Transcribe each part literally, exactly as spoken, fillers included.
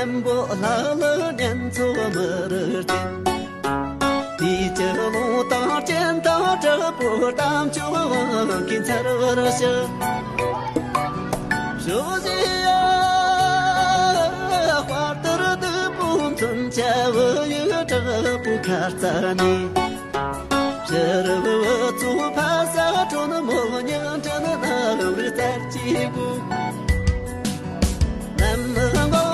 བཙན་པོ་ལྷ་ཀླུ་གཉན་ཚོགས་མི་རུ་བསྟེན། དུས་ཀྱི་ཀློང་དང་སྤྱན་དང་དྲག་པོ་དམ་ཆོས་དབང་གིས་འཚལ་བར་ཞུ། ཕྱོགས་བཞི་ཡ། དཔལ་དུར་བདུད་པོ་མཚོན་ཆ་བུ་ཡུག་དྲག་པོ་ཁ་རྩ་ནས། ཕྱི་རབས་འུ་ཚོ་ཕ་ས་དྲོན་མོ་ཉི་སྤྲིན་ནགས་རྩལ་གྱི་སྒོ། ནམ་མགོ་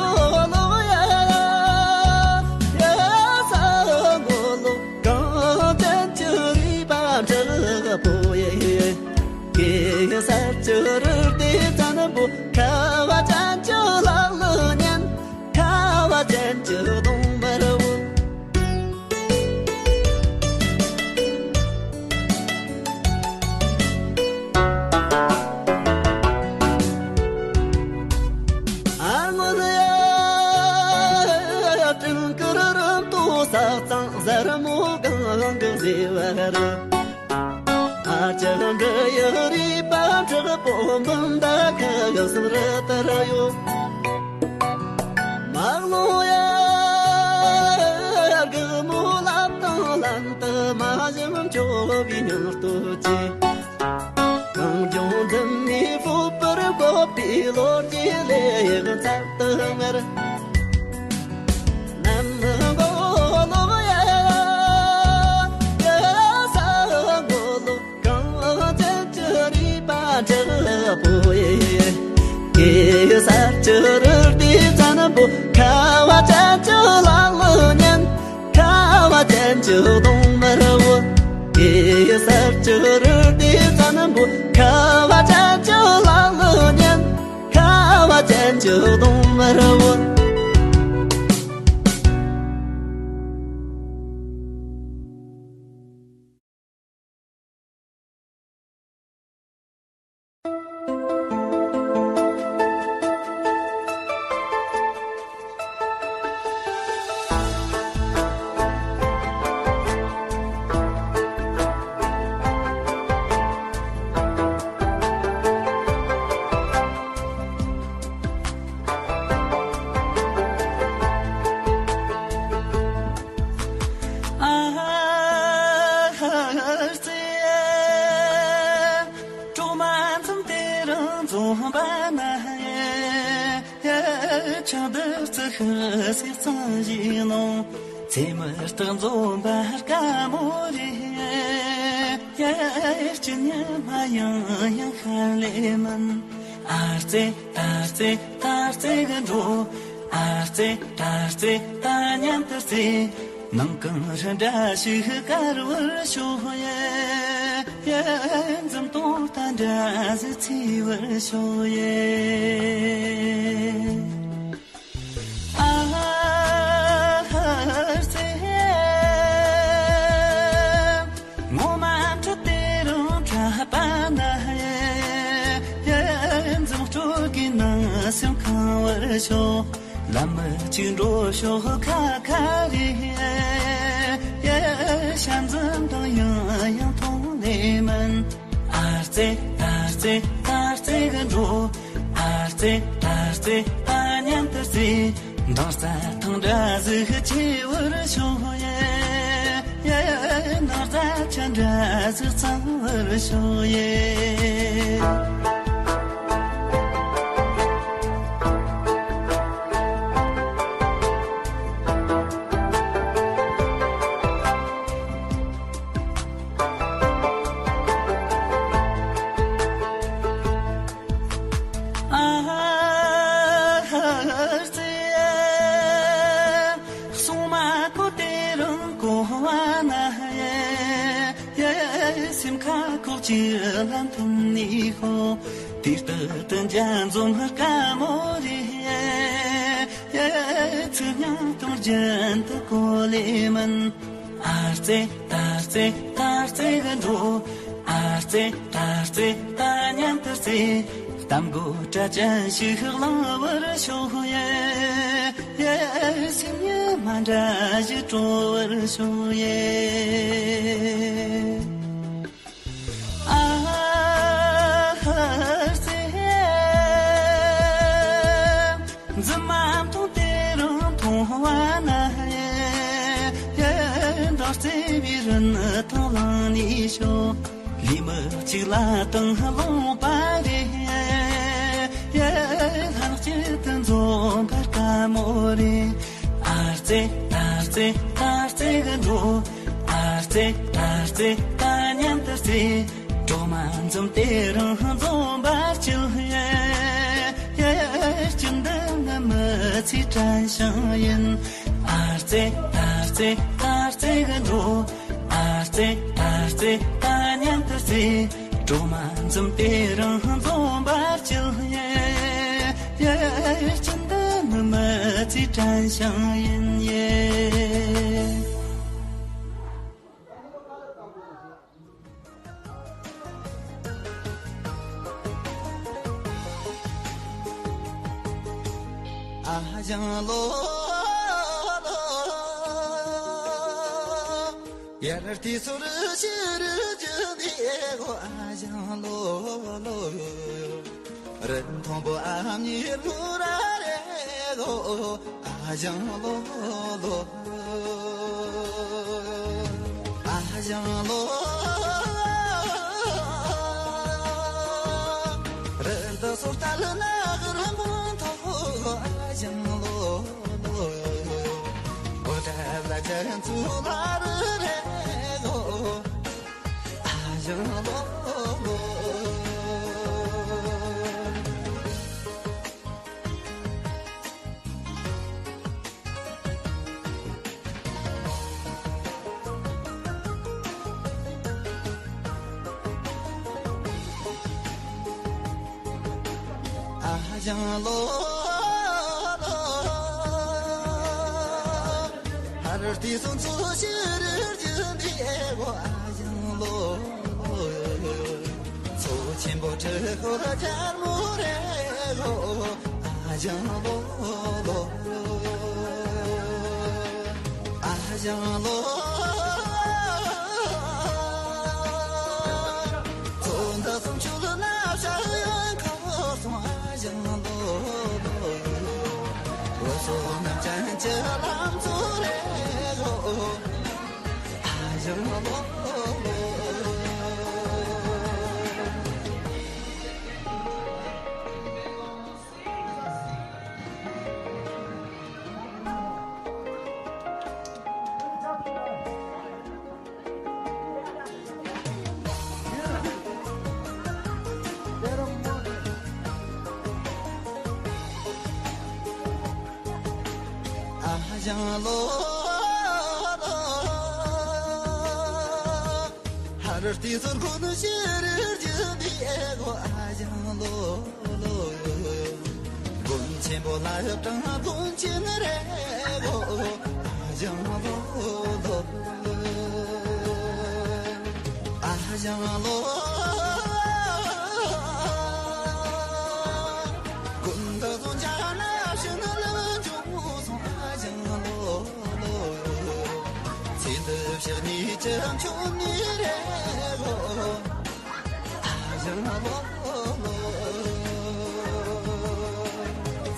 ལོག་ཡ་ཡ་ས་མགོ་ལོག་གངས་ཅན་གྱི་རུས་པ་དྲག་པོ་ཡེ། གེ་སར་གྱི་རུ་སྡེ་བཙན་པོ། ཁ་བ་ཅན་གྱི་ལ་ཀླུ་གཉན། ཁ་བ་ཅན་གྱི་གདོང་དམར་བོ། ཨ་ངོ་ལ་ཡ། སྤྲིན་དཀར་རི་མཐོ་ས་གཙང་། གཟར་མོ་གངས་ཀྱི་ཟེ་བ་རི། ཨ་ཅག་འབྲི་ཡི་རུས་པ་དྲག་པོ། འབུམ་ཟླ་ཁ་གསུམ་རི་ལྟར་གཡོ། མ་ལོ་ཡ། དགུ་མོ་ལབ་དང་ལན་དུ་མ་ཞིམ་འཁྱོག་པའི་སྙིང་སྟོབས་ཀྱིས། གངས་ལྗོངས་འཛིན་མའི་སྤོབས་པར་བཀོད་པའི་ལོ་རྒྱུས་ལེགས་ཚལ་དུ་སྔར། ནམ་མགོ་ལོག་ཡ་ཡ་ས་མགོ་ལོག་གངས་ཅན་གྱི་རུས་པ་དྲག་པོ་ཡེ། གེ་སར་གྱི་རུ་སྡེ་བཙན་པོ། ཁ་བ་ཅན་གྱི་ལ་ཀླུ་གཉན། ཁ་བ་ཅན་གྱི་གདོང་དམར་བོ། གེ་སར་གྱི་རུ་སྡེ་བཙན་པོ། ཁ་བ་ཅན་གྱི་ལ་ཀླུ་གཉན། ཁ་བ་ཅན་གྱི་གདོང་དམར་བོ། ཨ་ཧ་ཙི། གྲོགས་མ་འཛོམས་དེ་རིང་འཛོམས་པ་ན་ཡེ། ཆང་དུ་རྩི་ཤིང་སེར་གཙང་ཞིག་ནང་། ཚེ་མི་རྟག་འཛོམས་པར་དཀའ་མོ་རེད། ཡེ། སྤྱི་ཉིན་མ་ཡང་ཡང་ཤར་ལེ་མིན། ཨ་ཙེ་ད་ཙེ་ད་ཙེ་གི་འགྲོ། ཨ་ཙེ་ད་ཙེ་ད་མཉམ་དུ་རྩེ། ནང་གང་རི་འདྲ་ཞིག་དཀར་བར་ཤོག་ཡེ། ཡེ། འཛུམ་དོང་ད་འདྲ་ཟིག་ཚེ་བར་ཤོག་ཡེ། ཨ་ཧ་ཙེ། ངོ་མ་འཕྲོད་དེ་རུང་འཕྲད་པ་ན་ཡེ། ཡེ། འཛུམ་དཀྲོལ་གྱི་ནང་སེམས་ཁེངས་བར་ཤོག་ལམ་མི་གཅིག་འགྲོ་ཤོག་ཁ་ཁ་རེ། ཡེ། ཞལ་འཛུམ་དང་ཡང་ཡང་མཐོང་ལེ་མིན། ཨ་ཙེ་ད་ཙེ་ད་ཙེ་གི་འགྲོ། ཨ་ཙེ་ད་ཙེ་ད་མཉམ་དུ་རྩེ། འདང་རྩ་ཐང་འདྲ་ཟིག་ཆེ་བར་ཤོག་ཡེ། ཡེ། འདང་རྩ་ཆ་འདྲ་ཟིག་གཙང་བར་ཤོག་ཡེ། ཨ་ཧ་ཙི། སོང་མ་གོ་དེ་རིང་གོ་བ་ན་ཡེ། ཡེ། སེམས་ཁ་ཁོག་ཅིག་ལ་མཐུན་ནི་ཧོ། དེ་ལྟར་དུ་འཇའ་འཛོམས་དཀའ་མོ་རེད། ཡེ། ཚིག་ཉམས་དང་རྒྱུན་དུ་གོ་ལེ་མིན། ཨ་ཙེ་ད་ཙེ་ད་ཙེ་གི་འགྲོ། ཨ་ཙེ་ད་ཙེ་ད་མཉམ་དུ་རྩེ། གཏམ་མགོ་སྒྲ་ཅན་ཞིག་བླངས་བར་ཤོག་ཡེ། ཡེ། སེམས་ཉི་མ་འདྲ་ཞིག་དཀྲོལ་བར་ཤོག་ཡེ། ཨ་ཧ་ཙེ། འཛུམ་མ་མཐོང་དེ་རུ། བརྩེ་བའི་རིན་ཐང་བླངས་ནས་ཤོག་ལས་མི་གཅིག་ལ་དང་བླངས་པ་རེད། ལྷན་སྐྱེས་དུ་འཛོམས་པར་དཀའ་མོ་རེད། ཨ་རྩེ་ཨ་རྩེ་ཨ་རྩེ་གི་འགྲོ། ཨ་རྩེ་ཨ་རྩེ་ད་མཉམ་དུ་རྩེ། གྲོག་མ་འཛོམས་དེ་རིང་འཛོམས་པར་གྱུར། སྐྱིད་འདི་ནི་མི་ཚེའི་དྲན་ཤིང་ཡིན། ཨ་རྩེ་ཨ་རྩེ་ཨ་རྩེ་གི་འགྲོ། ཨ་རྩེ་ཨ་རྩེ་ད་མཉམ་དུ་རྩེ། གྲོག་མ་འཛོམས་དེ་རིང་འཛོམས་པར་གྱུར། སྐྱིད་འདི་ནི་མི་ཚེའི་དྲན་ཤིང་ཡིན། ཨ་ཞང་ལོ་ལོ། ཡར་ཏི་སོར་ཤི་རུ་ཇུ་ནི་གོ། ཨ་ཞང་ལོ་ལོ། རི་མཐོན་པོ་ཨ་མྱེས་རུ་ར་རེ་གོ། ཨ་ཞང་ལོ་ལོ། ཨ་ཞང་ལོ། རི་འདི་སོ་ལྟ་ལ་ན་གི་རི་མོ་མཐོ། ཨ་ཞང་ལོ་ལོ། འོ་ད་ལ་ཅན་ཚུ་ལ་རི་རེ་གོ། ཨ་ཞང་ལོ་ལོ། ཨ་ཞང་ལོ་ལོ། ཧར་ཏི་སོང་ཚུ་ཤི་རི་རྒྱུ་འདི་ཨེ་གོ། ཨ་ཞང་ལོ་ལོ། མཚོ་ཆེན་པོ་ཁྲི་ཤོར་རྒྱལ་མོ་རེ་གོ། ཨ་ཞང་ལོ་ལོ། ཨ་ཞང་ལོ། མཚོ་འདི་གསུམ་ཆུ་ལ་ན་བྱ་ཡོན་ཁ་སོང་། ཨ་ཞང་ལོ་ལོ། འོ་སོ་ནམ་ཅན་གྱི་ལམ་མཚོ་རེ་གོ། ཨ་ཞང་ལོ་ལོ། ཧར་ཏི་སོར་གོ་ནུ་ཤི་རི་རྒྱུ་འདི་ཨེ་གོ། ཨ་ཞང་ལོ་ལོ། དགོན་ཆེན་པོ་ལ་ཡབ་དང་དགོན་ཆེན་རེ་གོ། ཨ་ཞང་ལོ་ལོ། ཨ་ཞང་ལོ། དགོན་འདི་བཟུང་བྱ་ན་ཤི་ན་ལ་འབྱུང་སོང་། ཨ་ཞང་ལོ་ལོ། ཚེ་འདི་ཕྱག་ནི་ཅི་མཆོད་ནི་རེ་གོ། ཨ་ཞང་ལོ་ལོ།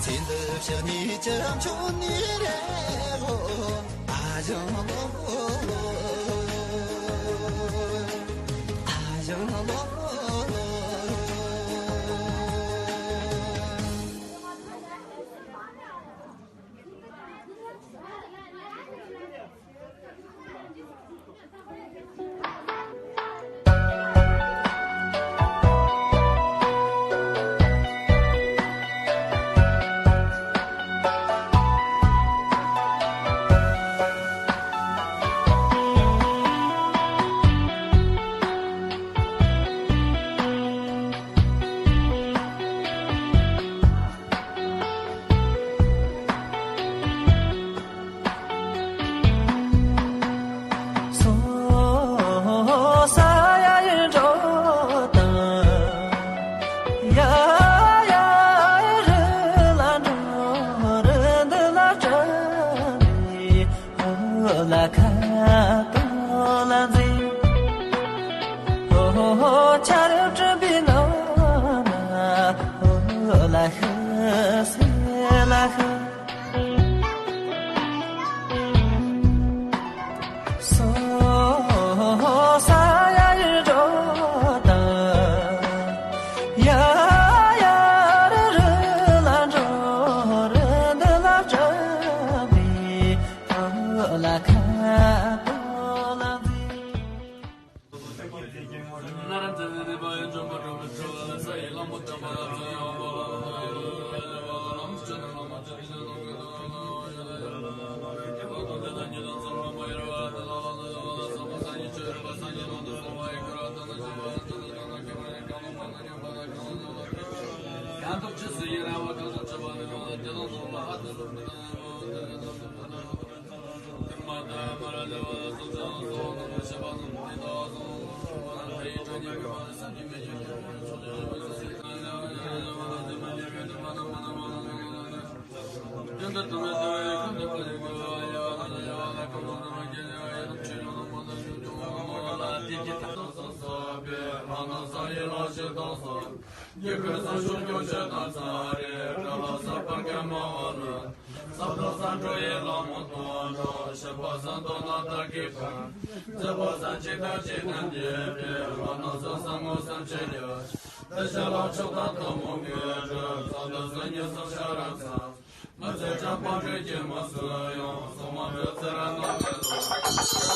ཚེ་འདི་ཕྱག་ནི་ཅི་མཆོད་ནི་རེ་གོ། ཨ་ཞང་ལོ་ལོ། ཨ་ཞང་ལོ་ལོ། རྒྱལ་ཁབ་སྲུང་སྐྱོབ་བྱེད་སྟངས་ཚང་རེ་བཀའ་སློབ་གསར་པ་འགན་མ་འོག་ལ། ས་མཐོ་ས་འཕྲོ་ཡི་ལམ་མོ་སྟོན་འགྲོ། ཞབས་པ་ས་མཐོ་ན་ད་གི་ཕན། མཛད་པ་ས་གཅིག་དང་གཅིག་ཏུ་འདྲེས་པའི་ལམ་སྣ་ས་ས་ངོ་སམ་ཆེ་ཡ། ད་ཤ་ལག་ཕྱོགས་དང་ཐ་མོ་གི་རི་ཚོགས་འདུ་ས་ཉི་ས་ཤ་ར་ཚ། མི་ཚེ་གྲངས་པ་འདྲེ་སྐྱེས་མ་སུ་ཡོང་སོ་མ་འདྲ་ཚེ་ར་ན་བས་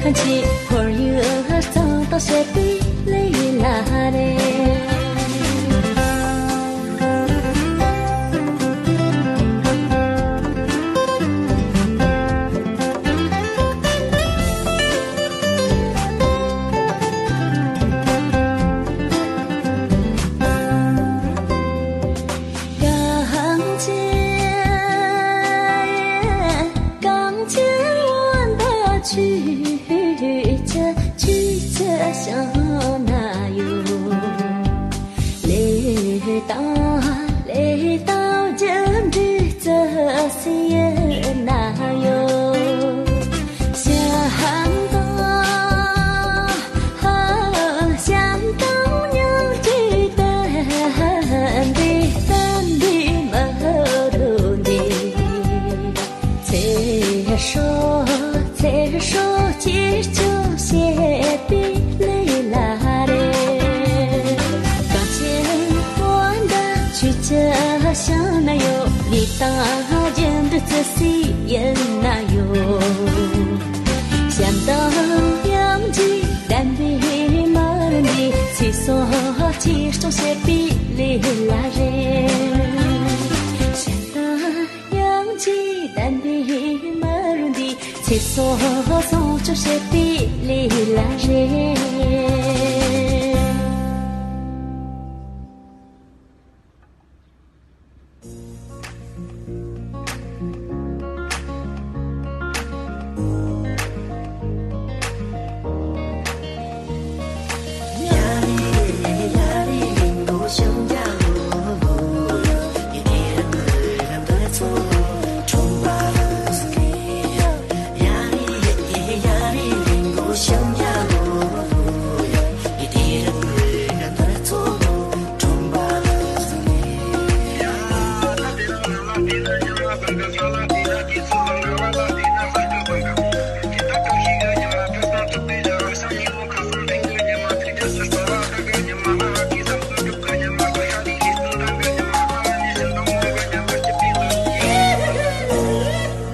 ཕྱི་ཁོར་ཡུག་གཙང་དག་བྱེད་པའི་ལས་ལ་རེ། གངས་ཅན། གངས་ཅན་བོད་འདི་ཆོས་ཀྱི་ཆོས་ཀྱི་ཞིང་ན་ཡོད། ལས་དང་ལས་དང་རྒྱུ་འབྲས་བརྩི་སྲིད་ཡུལ་ན་ཡོད། བྱམས་དང་། བྱམས་དང་སྙིང་རྗེ་ལྡན་པའི་བསྟན་པའི་མི་རོ་འདི། ཚེ་སྲོག་ཚེ་སྲོག་གཅེས་སྐྱོང་བྱེད་པའི་ལས་ལ་རེ། གངས་ཅན་དབང་ལྡན་ཆོས་ཀྱི་ཞིང་ན་ཡོད། ལས་དང་རྒྱུ་འབྲས་བརྩི་སྲིད་ཡུལ་ན་ཡོད། བྱམས་དང་སྙིང་རྗེ་ལྡན་པའི་མི་རིགས་འདི། ཚེ་སྲོག་གཅེས་སྐྱོང་བྱེད་པའི་ལས་ལ་རེ། བྱམས་དང་སྙིང་རྗེ་ལྡན་པའི་མི་རིགས་འདི། ཚེ་སྲོག་སྲུང་སྐྱོབ་བྱེད་པའི་ལས་ལ་རེ།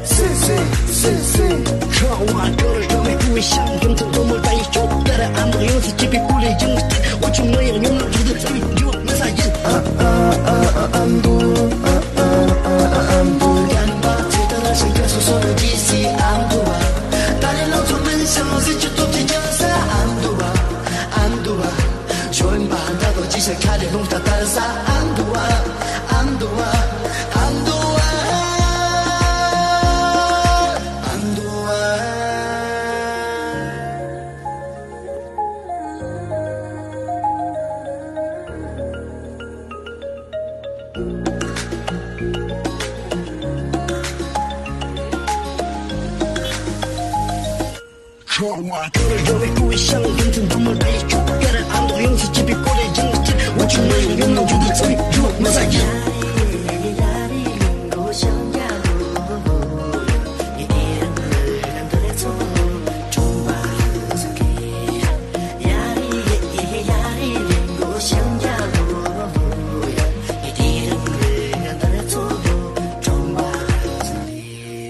སེ་སེ་སེ་སེ། ཁྲག་དབང་སྐྱོར་འགྲོ་མི་ཀུ་བའི་ཤང་ཡུམ་ཚང་དོ་མོ་ད་ཡི་ཅོག་ཀ་ར་ཨ་མདོ་ཡོངས་སུ་སྐྱིད་པའི་སྐུ་ལས་ཡང་སྐྱིད། འོ་ཆུ་མི་ཡག་ཉོ་ན་འཇུག་ཏུ་ཚ་བའི་འཇུ་བ་མི་ས་ཡིན། ཨ་ཨ་ཨ་ཨ་ཨ་མདོ། ཨ་ཨ་ཨ་ཨ་ཨ་མདོ། རྒན་པ་ཚེ་ད་ར་ཤང་ཀ་སོ་སོ་ནི་ཇི་སི་ཨ་མདོ་བ། ད་ལེ་ལོ་ཚོ་མིན་ཤང་སི་ཅི་ཏོབ་ཀྱི་རྒྱ་ས་ཨ་མདོ་བ། ཨ་མདོ་བ། ཇོན་པ་ད་དོ་ཅི་ཤ་ཁ་ལེ་ལུང་ད་ད་ས་ཨ་མདོ་བ། ཨ་མདོ་བ། ཨ་མདོ་བ། ཨ་མདོ་བ། ཁྲོ་བ་ཁོར་ཡུག་གི་སྐུ་བའི་ཤང་ཡུམ་ཚན་འདུ་མ་འདྲ་ཡི་ཆོག་ཀ་ར་ཨ་མདོ་ཡོངས་སུ་སྐྱིད་པའི་སྐུ་ལས་ཡང་སྐྱིད། འོ་ཆུ་མི་ཡག་ཉོ་ན་འཇུག་ཏུ་ཚ་བའི་འཇུ་བ་མི་ས་ཡིན།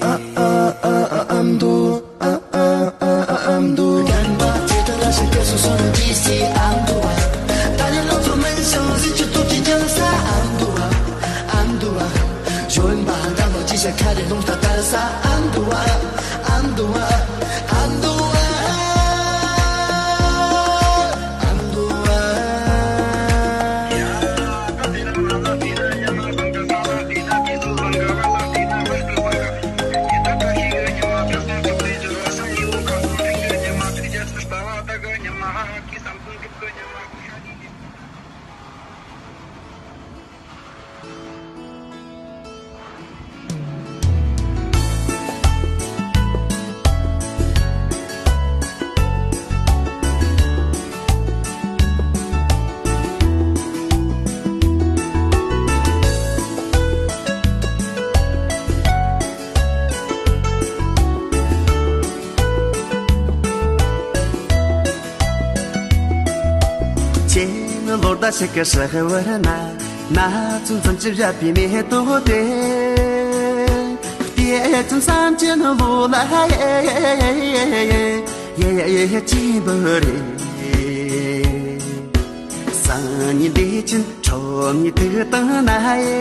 ཨ་ཨ་ཨ་ཨ་ཨ་མདོ། ཨ་ཨ་ཨ་ཨ་མདོ། རྒན་པ་ཚེ་ད་ར་ཤང་ཀ་སོ་སོ་ནི་ཇི་སི་ཨ་མདོ་བ། ད་ནི་ལོ་ཚོ་མིན་ཤང་སི་ཅི་ཏོབ་ཀྱི་རྒྱ་ས་ཨ་མདོ་བ། ཨ་མདོ་བ། ཇོན་པ་ད་ལོ་ཅི་ཤ་ཁ་རེ་ལུང་ད་ད་ས་ཨ་མདོ་བ། ཨ་མདོ་བ། ཨ་མདོ་བ། ཨ་མདོ་བ། ཁྱེད་ནི་ལོ་ཟླ་ཞིག་གི་ཧྲི་བར་ན། ན་ཚོད་མཚམས་ཀྱི་བཞག་པའི་མེ་ཏོག་དེ། བལྟས་ཙམ་བསམ་གྱི་ནི་ལོ་ལ་ཡེ། ཡེ་ཡེ་ཡེ་ཡེ་ཅི་འབུ་རེད། སང་ཉིན་བདེ་ཆེན་ཁྲོམ་ཉིད་དུ་བཏང་ན་ཡེ།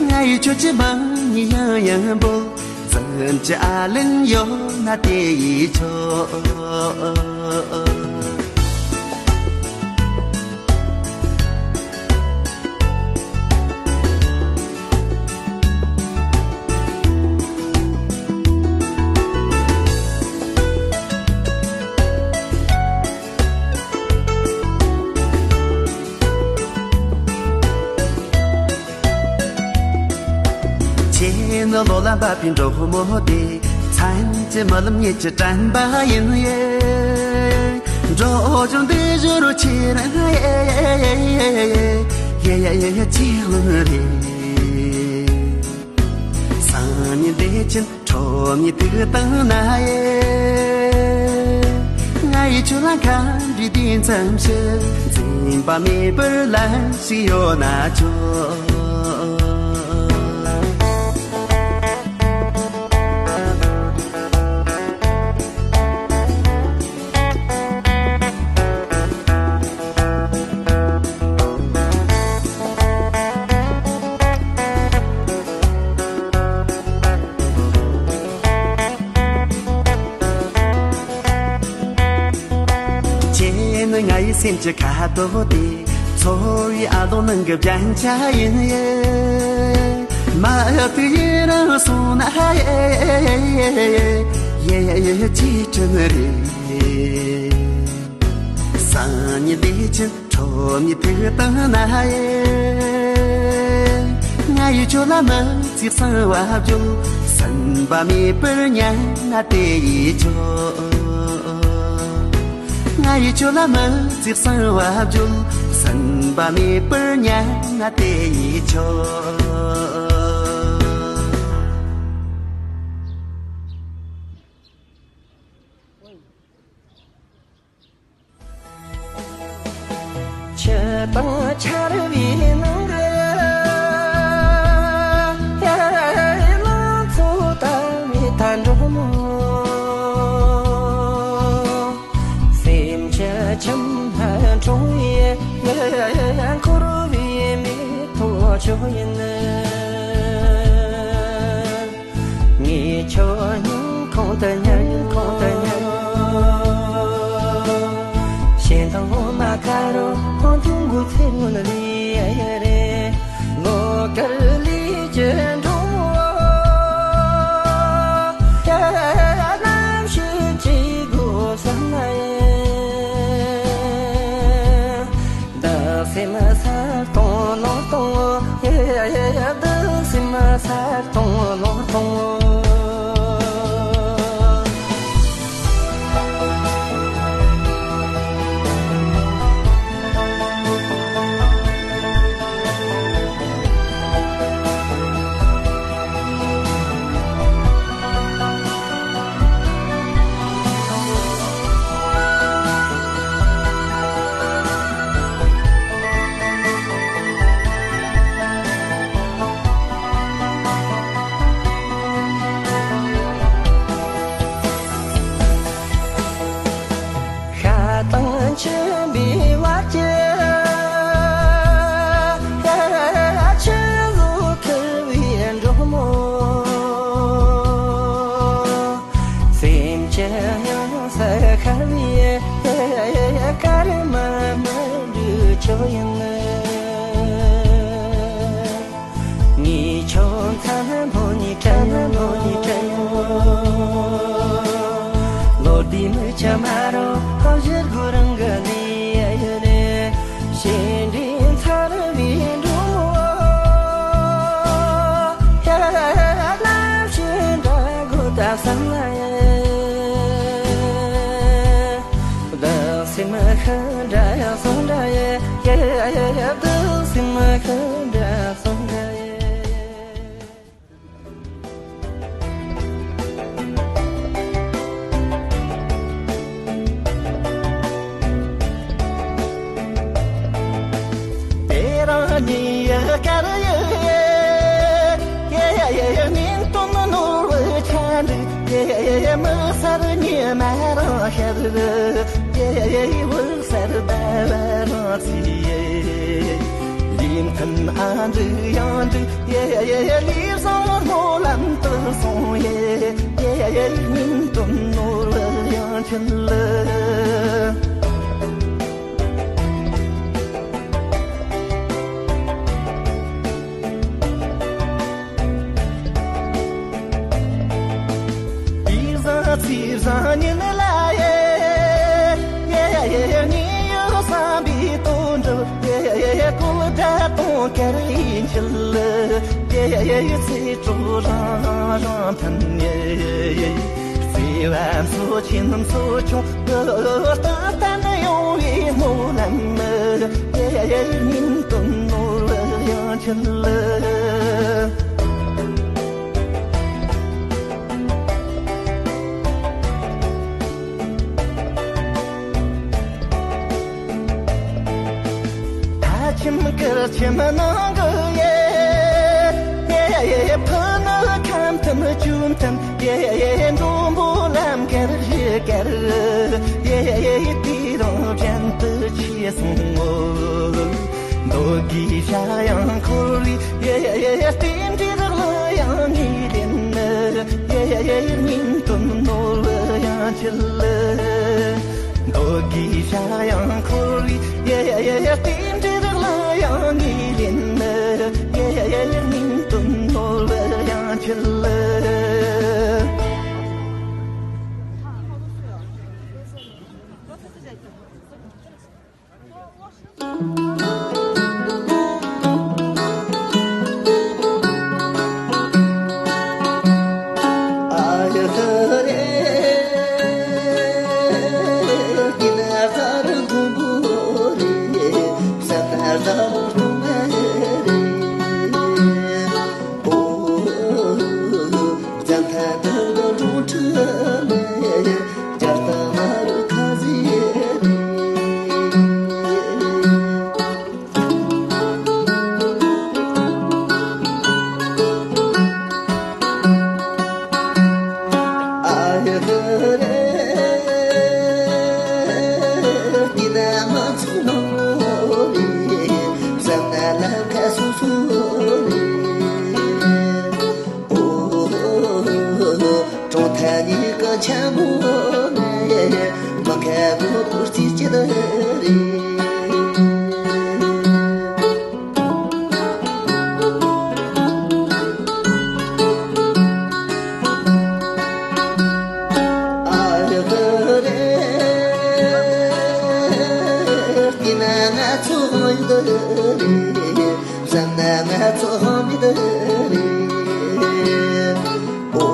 ང་ཡི་ཁྱོད་ཀྱི་མང་ཉིད་ཡང་ཡང་འབོ། བཙན་གྱི་ཨ་ལན་ཡོད་ན་དེ་ཡི་ཆོག་ཁྱེད་ནི་ལོ་ལ་འབབ་པའི་འབྲོག་མོ་དེ། མཚན་གྱི་རྨི་ལམ་ཉིད་ཀྱི་དྲན་པ་ཡིན་ཡེ། འབྲོག་ལྗོངས་འདི་བཞུར་ཆེ་ན་ཡེ། ཡེ་ཡེ་ཡེ་ཡེ་ཅི་ལོ་རེད། སང་ཉིན་བདེ་ཆེན་ཁྲོམ་ཉིད་དུ་བཏང་ན་ཡེ། ང་ཡི་ཆུ་ལ་ཁ་འདྲི་དུས་ཙམ་ཞིག་འཛིན་པ་མེད་པར་ལན་ཞིག་ཡོད་ན་ཆོག་ཁྱེད་ནི་ང་ཡི་སེམས་ཀྱི་ཁ་དོག་དེ། འཚོ་བའི་ཨ་ལོང་ནང་གི་རྒྱན་ཆ་ཡིན་ཡེ། མ་ཧབ་ཏུ་ཡིན་རང་སོང་ན་ཡེ། ཡེ་ཡེ་ཡེ་ཅི་དྲན་རེད། སང་ཉིན་བདེ་ཆེན་ཁྲོམ་ཉིད་དུ་བཏང་ན་ཡེ། ང་ཡི་ཁྱོད་ལ་མི་ཚེ་གསང་བ་བརྗོད། སེམས་པ་མེད་པར་ཉལ་ན་དེ་ཡིས་ཆོག་ང་ཡི་ཁྱོད་ལ་མི་ཚེ་གསང་བ་བརྗོད། སེམས་པ་མེད་པར་ཉལ་ན་དེ་ཡིས་ཆོག་ཆུ་དང་ཆར་བའི་ནང་གི་ཡར་ལང་ཚོ་ལྟ་བའི་དལ་འགྲོ་མོ། སེམས་ཀྱི་ཁྱིམ་ལ་འཁྲུངས་པའི་འཁོར་བའི་མེ་ཏོག་ཁྱོད་ཡིན། ངས་ཁྱོད་སྙིང་ཁོང་དུ་ཉར། སྙིང་ཁོང་དུ་ཉར། ཞེ་སྡང་མ་ཁ་རུ་ཁོང་དུ་འགུལ་ཚེ་སྔོན་ལས་རེད། ལོ་དཀར་ལས་ཀྱི་འགྲོ་རྣམ་ཤེས་ཀྱི་སྒོ་བསམ་ན་ཡང་། བདག་སེམས་ས་སྟོང་ལོང་སྟོང་། བདག་སེམས་ས་སྟོང་ལོང་སྟོང་། ཤ་དང་མཆིན་པའི་བར་གྱི་ཆུ་བོ་ཁུར་བའི་འགྲོ་མོ། སེམས་ཀྱི་ཡང་ས་ཤར་བའི་སྐར་མ་མི་འགྲུབ་ཆོག་ཡིན། ངས་ཁྱོད་མཚན་མོ་ནས་དྲན་ཡོང་། ལོ་ཟླའི་མིག་ཆུ་མ་རུ་ཧ་བཞུར་དགོས་རང་གི་གནས་ཡུལ་ནས། ཤེས་འདྲིས་མཚར་བའི་འགྲོ་བོ། ཡ་ལམ་ཞིག་འདྲ་དགོས་ད་བསམ་ལ་ཡ། བདག་སེམས་ཤིང་འདྲ་ཡང་སོང་འདྲ་ཡེ། ཡ་ཡ་ཡ་ཡ། བདག་སེམས་ཤིང་འདྲ་སོང་འདྲ་ཡེ། དེ་རང་ཉིད་ཡ་དཀར་ཡེ། ཡ་ཡ་ཡ་ཡ། མིང་དོན་ནོར་བུ་ཆ་འདྲ་ཡེ། མི་སར་ ཤར་ཡེ་ཡེ་ཡེ་བོད་གསར་ཟླ་བ་རང་སི་ཡེ། ལི་མཐུན་ཨ་འབྲུག་ཡང་འབྲུག་ཡེ་ཡེ་ཡེ་ལི་བཟང་སྨོན་ལམ་དུ་སོང་ཡེ། ཡེ་ཡེ་ཡེ་ཉིན་དུ་ནོར་བུ་ཡང་ཆེན་ལི། དེ་བཟང་ཚེ་བཟང་ཉིན་ལ་ཡེ། ཡེ་ཡེ་ཡེ་ཉིན་ཡོད་བསམ་པའི་དོན་འགྲུབ། ཡེ་ཡེ་ཡེ་ཀུན་དགའ་གཏོང་གར་ཡིན་ཆེད་ལ། ཡེ་ཡེ་ཡེ་ཚེ་དྲུག་རང་རང་རང་ཕན་ཡེ། བརྩེ་བ་མཚོ་ཆེན་མཚོ་ཆུང་ལྟར་བརྟན་ཡོང་བའི་སྨོན་ལམ། ཡེ་ཡེ་ཉིན་དུ་ནོར་བུ་ཡང་ཆེན་ལ། ད་ཁྱིམ་དཀར་ཁྱིམ་ནང་གི་ཡེ། ཡེ་ཡེ་ཕུ་ནུ་ཁམས་མཐུན་ཆུ་མཐུན། ཡེ་ཡེ་འགྲོ་འབོ་ལམ་ཁར་གཞི་དཀར། ཡེ་ཡེ་དེ་རང་བྲན་དུ་ཆས་སོང་ངོ་། འདོད་དགུའི་ཤ་ཡང་འཁོལ་བའི་ཡེ་ཡེ་རྟེན་འབྲེལ་ལ་ཡང་ངེས་ལེན་ནི། ཡེ་ཡེ་ཉིན་དུ་ནོར་བུ་ཡང་ཆེ་ལ། འདོད་དགུའི་ཤ་ཡང་འཁོལ་བའི་ཡེ་ཡེ་རྟེན་འབྲེལ་ལ་ཡང་ངེས་ལེན་ནི། ཡེ་ཡེ་ཉིན་དུ་ནོར་བུ་ཡང་ཆེ་ལ། གྲོང་ཐ་ཉིད་ཀྱི་ཆེན་མོ་ནས་མི་ཁ་མོ་བུ་རྩིས་ཀྱི་རེད། ཨ་ཧི་རེ། དེ་ན་ང་ཚོ་ཡིན་འདི་རེད། བསམ་ན་ང་ཚོ་མི་འདི་རེད། ཨོ་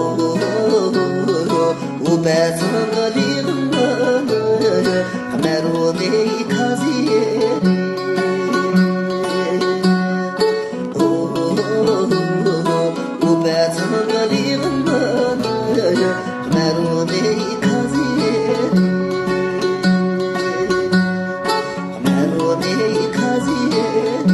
ཨོ་པ་ཚང་གི་ལི་ཧང་ནི་དམར་རོ་ནི་ཁ་ཟི་རེད། ཨོ་ཨོ་པ་ཚང་གི་ལི་ཧང་ནི་དམར་རོ་ནི་ཁ་ཟི་རེད། དམར་རོ་ནི་ཁ་ཟི་རེད།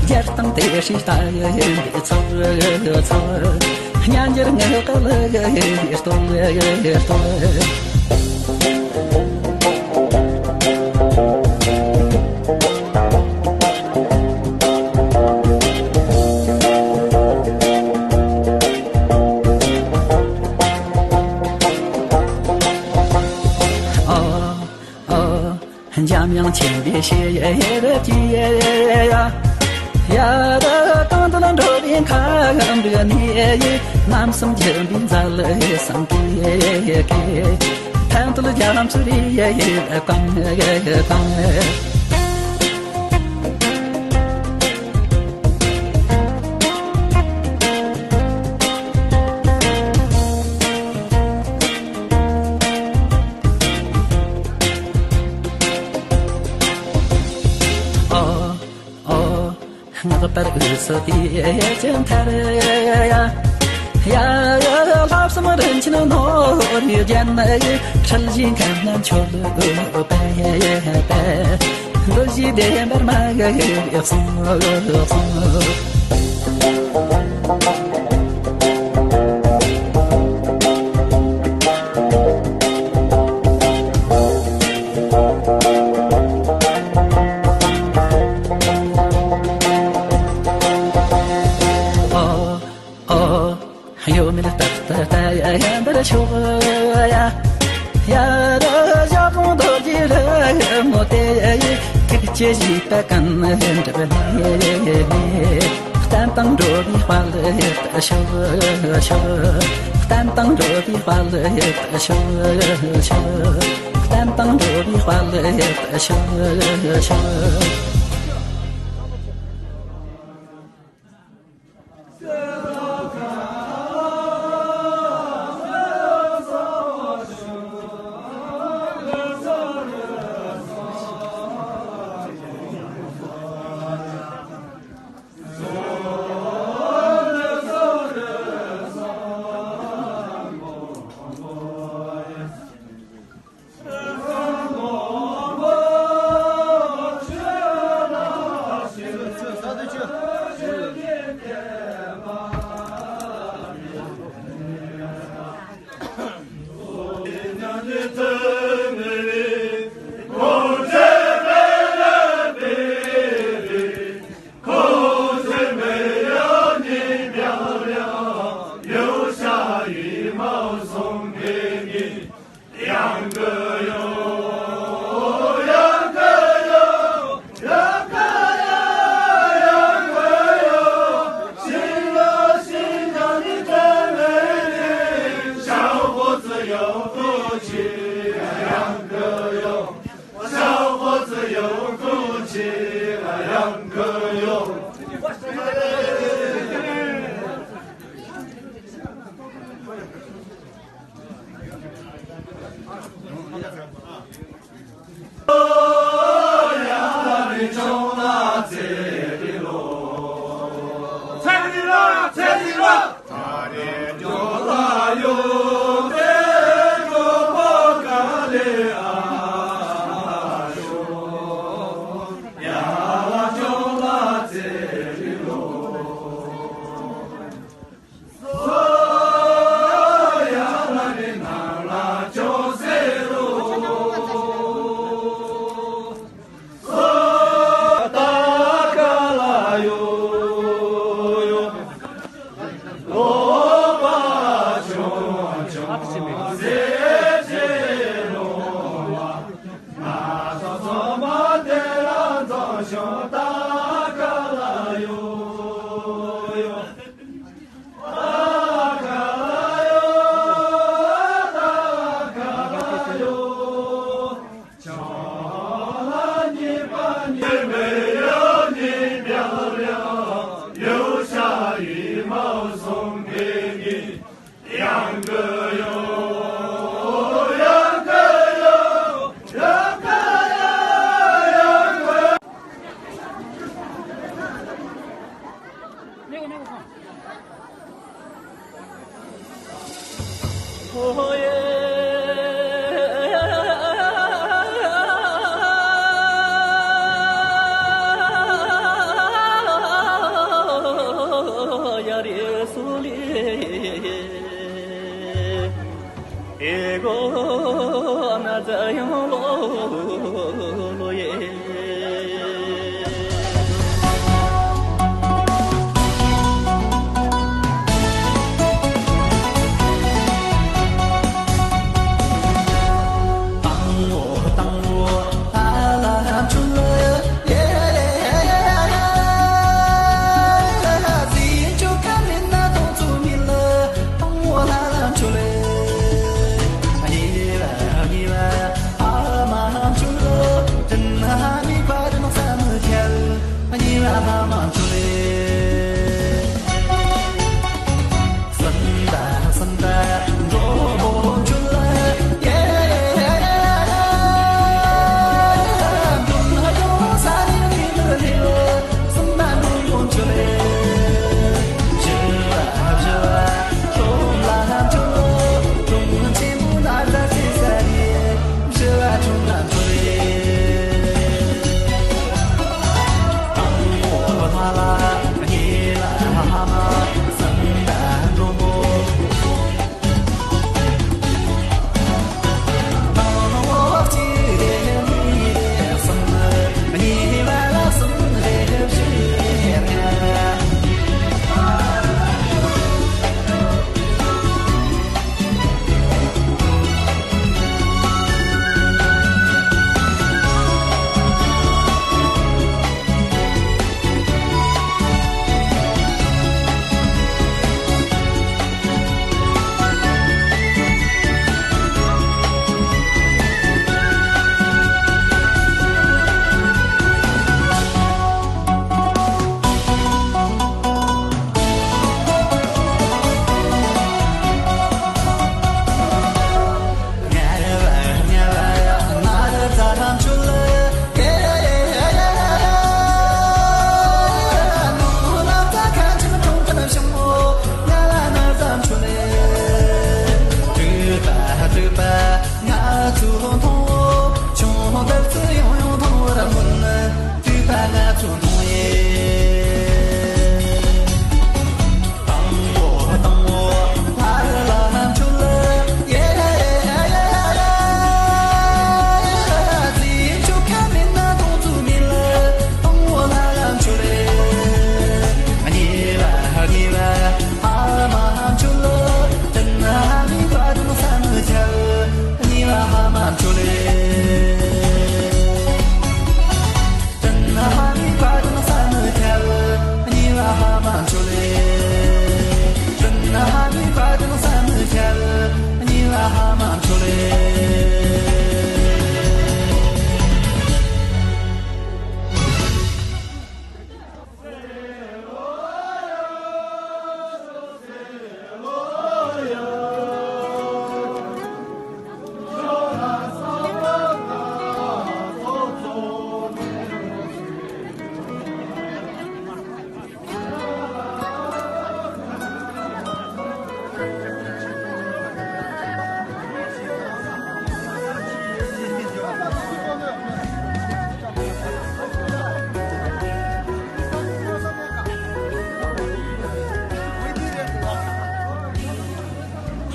རྒྱལ་དང་དེ་སྲིད་ལྟ་ཡི་ཚོགས་ཚོགས། སྙན་འགྱུར་ངག་གི་ལ་ཡི་སྟོད་སྟོད། འཇམ་དབྱངས་མཁྱེན་པའི་ཞལ་གྱིས། ཡ་ད་གང་དུ་འགྲོ་བའི་ཁམས་འདི་ནས། རྣམ་གསུམ་འཇོམས་པའི་མཛད་སེང་གེ། ཕན་བཏགས་རྒྱ་མཚོའི་རིགས་དང་དང་། ཨོ། ཨོ། སྔགས་པར་དབུས་སུ་དེ་ཅི་མཐར། ཡ་ཡ་ཡ། ལྷ་གསུམ་རིན་ཆེན་ནོར་བུས་བརྒྱན། ཁྲི་བཞི་མཁན་སྣ་མཆོད་པའི་དཔལ། འདུ་བྱེད་བདེ་འབར་མ་གི་གསུང་གསུང་། ཨོ། གཡོ་མེད་རྟག་ཏུ་ལྟ་ཡ་ཡ་འདིར་ཤོག་ཡ། ཡ་ར་ཞབས་དྲུང་རྡོ་རྗེ་རི་མོ་དེ། ཐུགས་རྗེ་བཞི་པ་ཀུན་སྒྲུབ་ལས། བསྟན་དང་འགྲོ་བའི་དཔལ་ལ་ཤོག་ཤོག། བསྟན་དང་འགྲོ་བའི་དཔལ་ལ་ཤོག་ཤོག། བསྟན་དང་འགྲོ་བའི་དཔལ་ལ་ཤོག་ཤོག།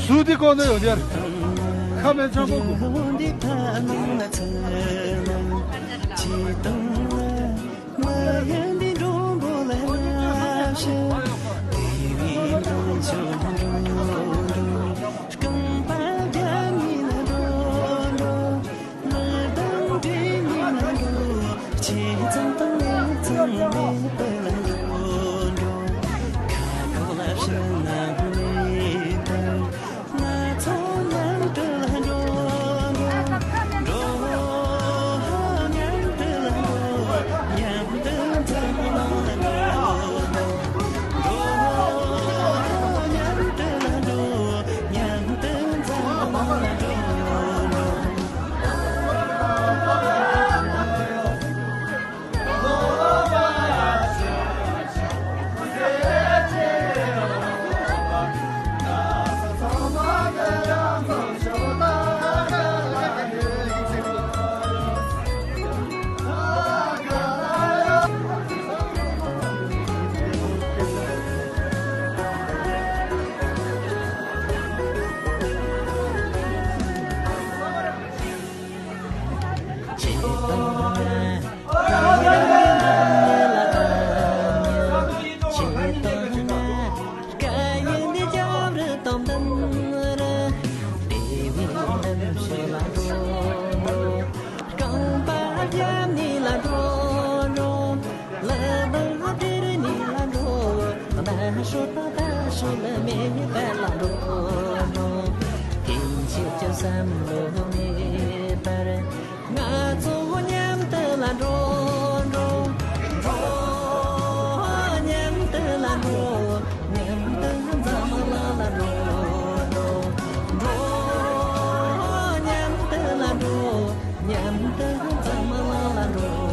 སུ་དེ་ཀོ་ནོ་ཡོང་དེར། ཁ་མེད་ཆང་པོ་གོ། བསམ་བློ་མེད་པར། ང་ཚོ་མཉམ་དུ་ལ་འགྲོ། འགྲོ། འགྲོ། མཉམ་དུ་ལ་འགྲོ། མཉམ་དུ་འཛམ་གླིང་ལ་འགྲོ། འགྲོ། འགྲོ། མཉམ་དུ་ལ་འགྲོ། མཉམ་དུ་འཛམ་གླིང་ལ་འགྲོ།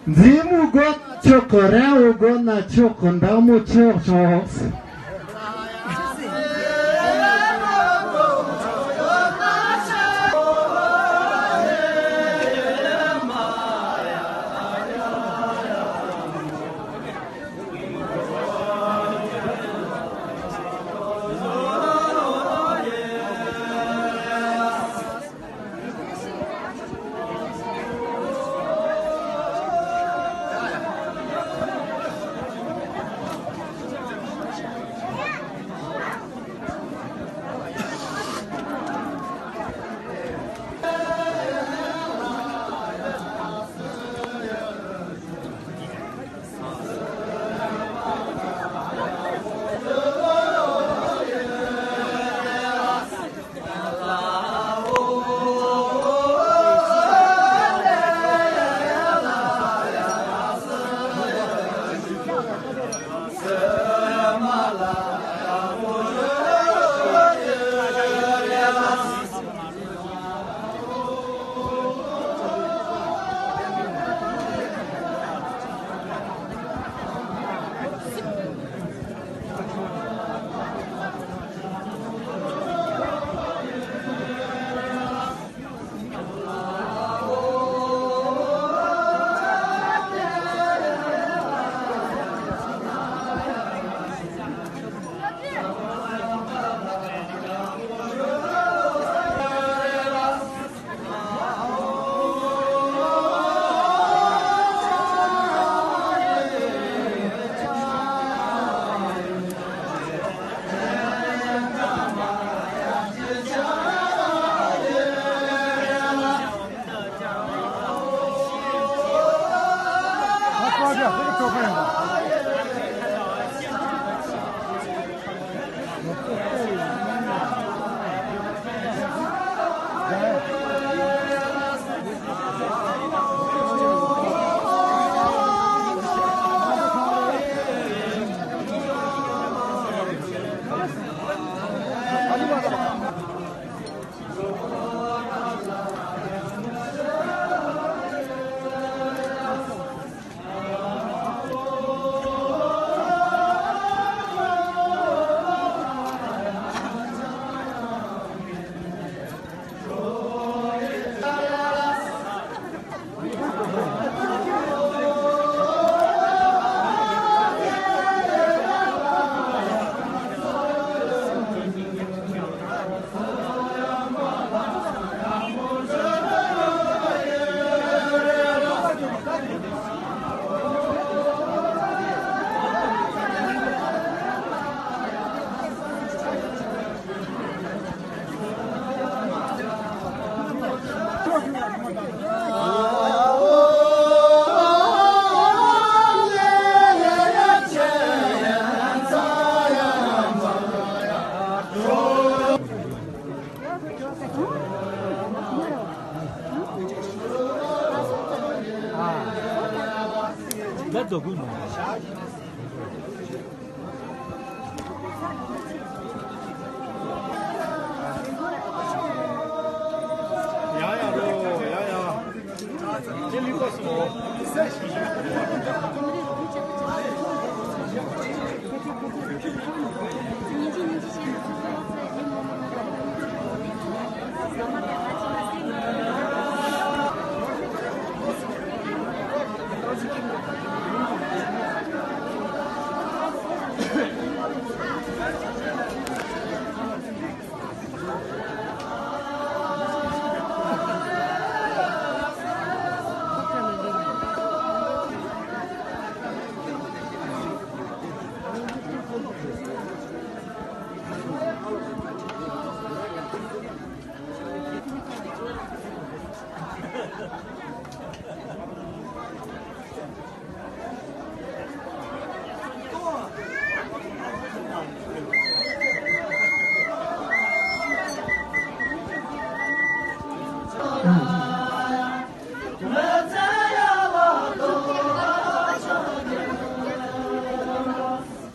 མཛེས་མོ་དགོན་ཆོག་གི། ར་བོ་དགོན་ན་ཆོག་གི། འདག་མོ་ཆོག་ཆོག་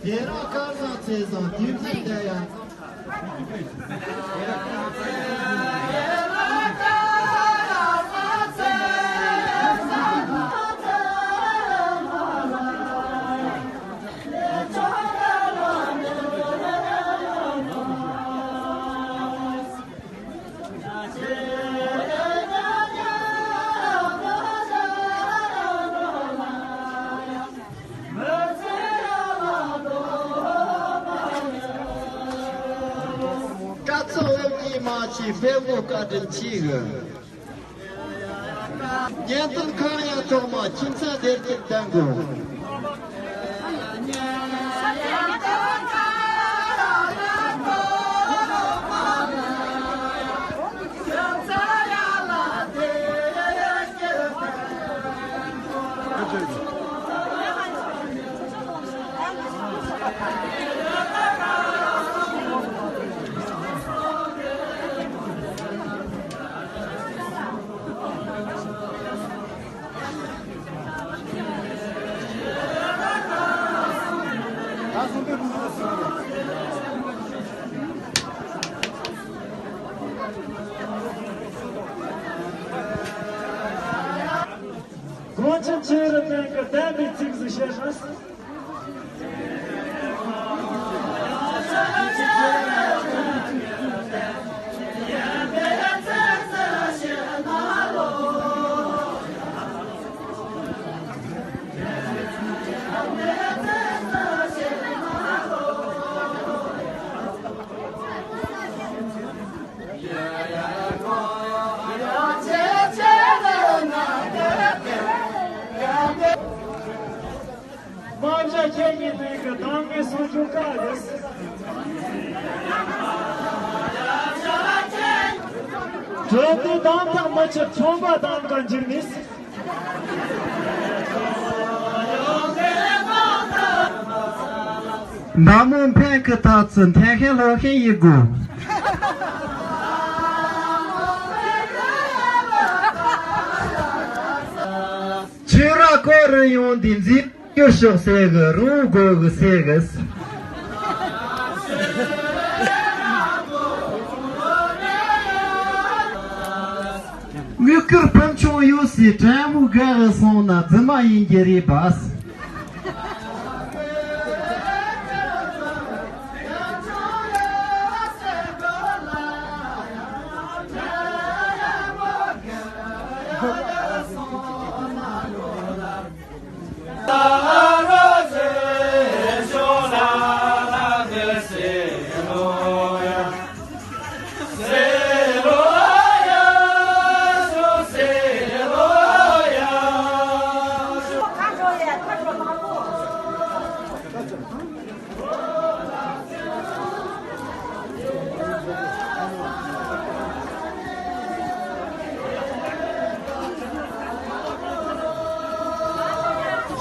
དེ་རིང་སྐལ་བཟང་ཚེ་བཟང་དུས་ཚོད་འདི་ཡང་། སྐར་ཚོགས་འོད་ཀྱིས་མ་ཕྱེ་དཔལ་བོ་བཀའ་དྲིན་ཆེ་གི། གཉེན་སྟོན་ཁང་ཡང་གྲོག་མ་ཁྱིམ་ཚང་བདེ་སྐྱིད་ལྡན་དགོས། དགོངས་ཆེན་ཆེ་རུ་ལྡན་གྱི་བདེན་པའི་ཚིག་ཟིག་བཤད་ན། དམག་བྱ་ཁྱེད་ཉིད་དུས་ཀྱི་དང་ངེས་སུ་འཇུག་ག་རེད། གྲོས་དེ་དང་ཐག་མི་ཆོད་ཁྲོན་པ་དང་ག་འཇིགས་ནས། མདའ་མོ་འཕེན་གི་ཐག་ཚུན་འཐེན་ཤེས་ལྷོད་ཤེས་ཡིན་དགོས། ཆོས་ར་སྐོར་རུ་ཡོང་དུས་འཛིན་སྐྱོར་ཤོག་ཟེར་གི་རུང་དགོས་གི་ཟེར་གི། དངུལ་དཀར་སྤུན་ཆུང་ཡོད་སའི་དྲན་མོ་དགའ་གི་སོང་ན་རྫུན་མ་ཡིན་རྒྱུ་རེད་པ།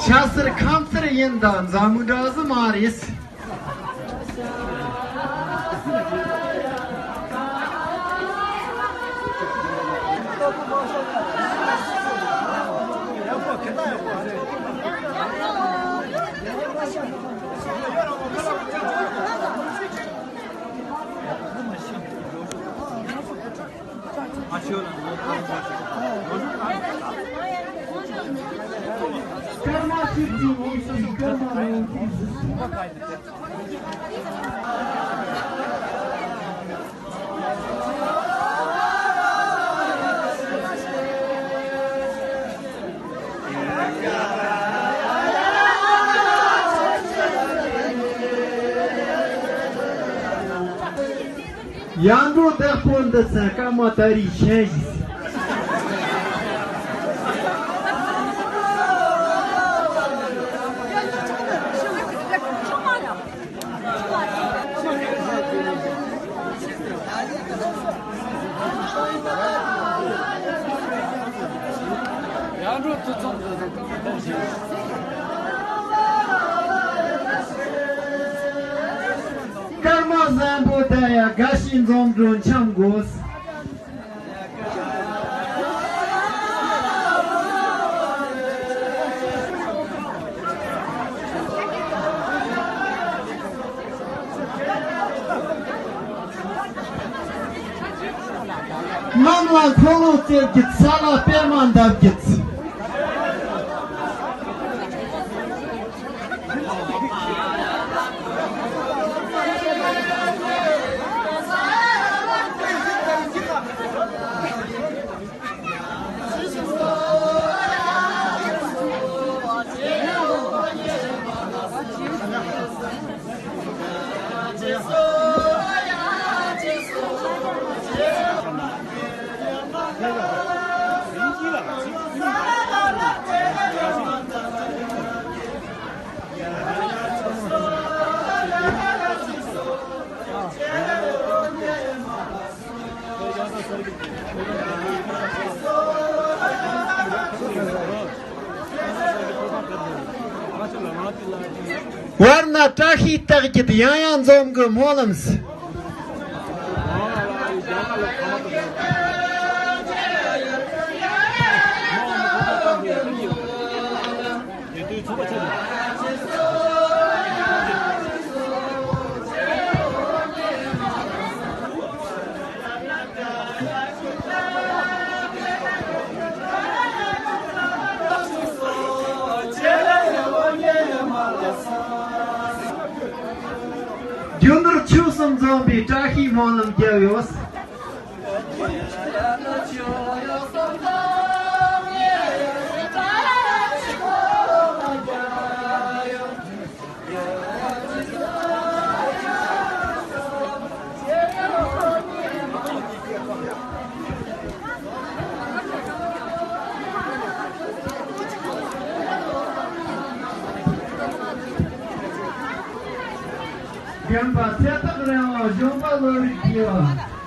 ཤ་སེར་ཁམ་སེར་ཡིན་ད་འཛམ་བུ་འདྲ་ཟིག་མ་རེད། ཡར་འགྲོ་བདག་པོ་འདི་ཚོ་སྐར་མ་ད་རེས་ཆེན་ཞིག་སྐར་མ་བཟང་པོ་ད་ཡ་དགའ་ཞིག་འཛོམས་འགྲོ་འཆམ་དགོས། གནམ་ལ་འཁོར་ལོ་རྩེ་རྒྱུ། ས་ལ་པད་མ་འདབ་རྒྱུ། བར་ན་བཀྲ་ཤིས་རྟགས་བརྒྱད་ཡང་ཡང་འཛོམས་གི་སྨོན་ལམ་ཟེར། རྒྱུ་ནོར་ཆོས་གསུམ་འཛོམས་པའི་བཀྲ་ཤིས་སྨོན་ལམ་རྒྱབ་ཡོད། རྒན་པ་ཚེ་ཐག་རིང་བ། གཞོན་པ་བློ་རིག་རྒྱས་པ།